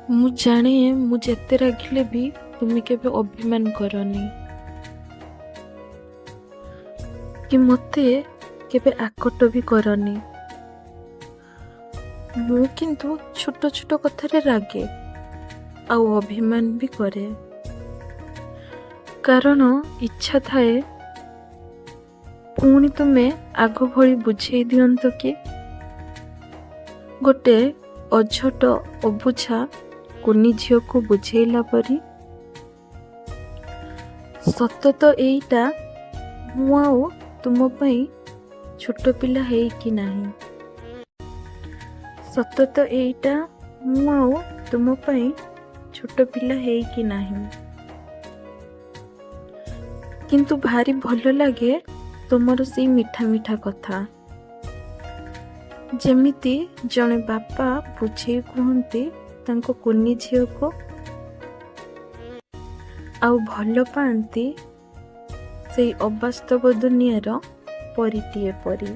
ମୁଁ ଜାଣେ, ମୁଁ ଯେତେ ରାଗିଲେ ବି ତୁମେ କେବେ ଅଭିମାନ କରନି କି ମୋତେ କେବେ ଆକଟ ବି କରନି। ମୁଁ କିନ୍ତୁ ଛୋଟ ଛୋଟ କଥାରେ ରାଗେ ଆଉ ଅଭିମାନ ବି କରେ, କାରଣ ଇଚ୍ଛା ଥାଏ ପୁଣି ତୁମେ ଆଗ ଭଳି ବୁଝେଇ ଦିଅନ୍ତ କି, ଗୋଟେ ଅଝଟ ଅବୁଝା କୁନି ଝିଅକୁ ବୁଝେଇଲା ପରି। ସତ ତ ଏଇଟା, ମୁଁ ଆଉ ତୁମ ପାଇଁ ଛୋଟ ପିଲା ହେଇକି ନାହିଁ। ସତ ତ ଏଇଟା, ମୁଁ ଆଉ ତୁମ ପାଇଁ ଛୋଟ ପିଲା ହେଇକି ନାହିଁ। କିନ୍ତୁ ଭାରି ଭଲ ଲାଗେ ତୁମର ସେଇ ମିଠା ମିଠା କଥା, ଯେମିତି ଜଣେ ବାପା ବୁଝେଇ କୁହନ୍ତି ତାଙ୍କ କୁନି ଝିଅକୁ ଆଉ ଭଲ ପାଆନ୍ତି ସେଇ ଅବାସ୍ତବ ଦୁନିଆର ପରୀଟିଏ ପରି।